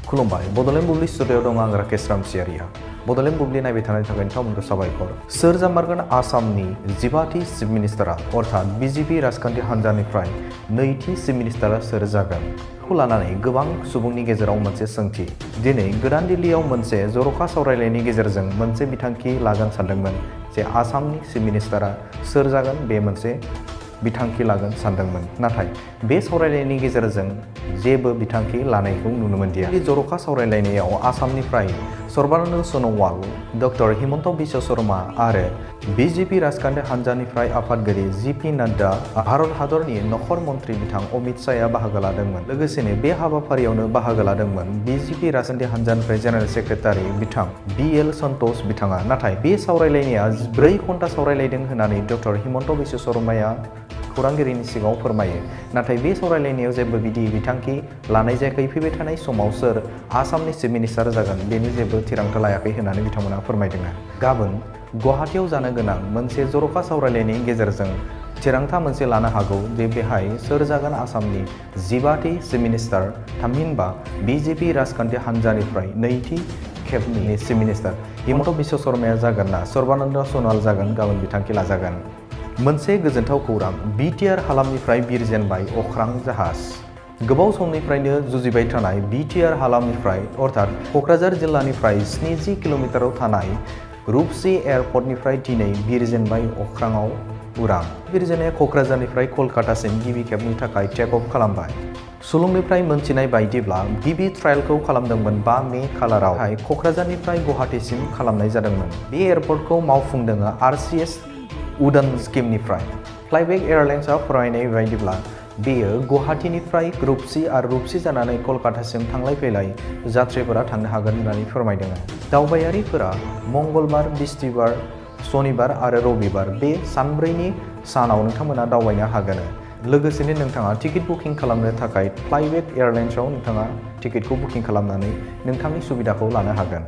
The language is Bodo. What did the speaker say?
खुलुमबाय बड'लेण्ड बुब्लि स्टुडिअ'आव दं आं राकेश रामसियारिया। बड'लेण्ड बुब्लि नायबाय थानायनि थाखाय नोंथांमोनखौ साबायखर। सोर जामारगोन आसामनि 15थि चिफ मिनिस्टारा अर्थात बिजेपि राजखान्थि हान्जानिफ्राय नैथि चिफ मिनिस्टारा सोर जागोन? खौ लानानै गोबां सुबुंनि गेजेराव मोनसे सोंथि। दिनै गोदान दिल्लीयाव मोनसे जर'खा सावरायलायनायनि गेजेरजों मोनसे बिथांखि लागोन सानदोंमोन जे आसामनि चिफ मिनिस्टारा सोर जागोन बे मोनसे बिथांखि लागोन सानदोंमोन। नाथाय बे सावरायलायनायनि गेजेरजों जेबो बिथांखि लानायखौ नुनो मोनदिया। बे जर'खा सावरायलायनायाव आसामनिफ्राय सर्बानन्द सन'वाल, डक्टर हिमन्त बिश्व शर्मा आरो बिजेपि राजखान्थि हान्जानिफ्राय आफादगिरि जे.पि. नाड्डा, भारत हादरनि नखर मन्त्रि बिथां अमित शाहआ बाहागो लादोंमोन। लोगोसेनो बे हाबाफारियावनो बाहागो लादोंमोन बिजेपि राजखान्थि हान्जानिफ्राय जेनेरेल सेक्रेटारि बिथां बि.एल. सन्तोष बिथाङा। नाथाय बे सावरायलायनाया 4 घन्टा सावरायलायदों होननानै डक्टर हिमन्त बिश्व शर्माया खौरांगिरिनि सिगाङाव फोरमायो। नाथाय बे सावरायलायनायाव जेबो बिदि बिथांखि लानाय जायाखै। फैबाय थानाय समाव सोर आसामनि चिफ मिनिस्टार जागोन बेनि जेबो थिरांथा लायाखै होननानै बिथांमोना फोरमायदों। गाबोन गुवाहाटीआव जानो गोनां मोनसे जर'खा सावरायलायनायनि गेजेरजों थिरांथा मोनसे लानो हागौ जे बेहाय सोर जागोन आसामनि 15थि चिफ मिनिस्टार, थामहिनबा बिजेपि राजखान्थि हान्जानिफ्राय नैथि खेबनि चिफ मिनिस्टार हिमन्त बिश्व शर्माया जागोन ना सर्बानन्द सन'वाल जागोन गाबोन बिथांखि लाजागोन। मोनसे गोजोनथाव खौरां, बिटिआर हालामनिफ्राय बिरजेनबाय अख्रां जाहाज। गोबाव समनिफ्रायनो जुजिबाय थानाय बिटिआर हालामनिफ्राय अर्थात क'क्राझार जिल्लानिफ्राय 70 किल'मिटाराव थानाय रुपसि एयारपर्टनिफ्राय दिनै बिरजेनबाय अख्राङाव उरां। बिरजेननाया क'क्राझारनिफ्राय कलकातासिम गिबि खेबनि थाखाय टेक अफ खालामबाय। सुलुंनिफ्राय मोनथिनाय बायदिब्ला गिबि ट्रायलखौ खालामदोंमोन 5 मे खालारावहाय क'क्राझारनिफ्राय गुवाहाटीसिम खालामनाय जादोंमोन। बे एयारपर्टखौ मावफुंदों आरसीएस उडान स्किमनिफ्राय। फ्लाइबेक एयारलाइन्सआ फोरमायनाय बायदिब्ला बेयो गुवाहाटीनिफ्राय रुपसि आरो रुपसि जानानै कलकातासिम थांलाय फैलाय जात्रिफोरा थांनो हागोन होननानै फोरमायदों। दावबायारिफोरा मंगलबार, बिस्तिबार, सनिबार आरो रबिबार बे सानब्रैनि सानाव नोंथांमोना दावबायनो हागोन। लोगोसेनो नोंथाङा टिकेट बुकिं खालामनो थाखाय फ्लाइबेक एयारलाइन्सआव नोंथाङा टिकेटखौ बुकिं खालामनानै नोंथांनि सुबिदाखौ लानो हागोन।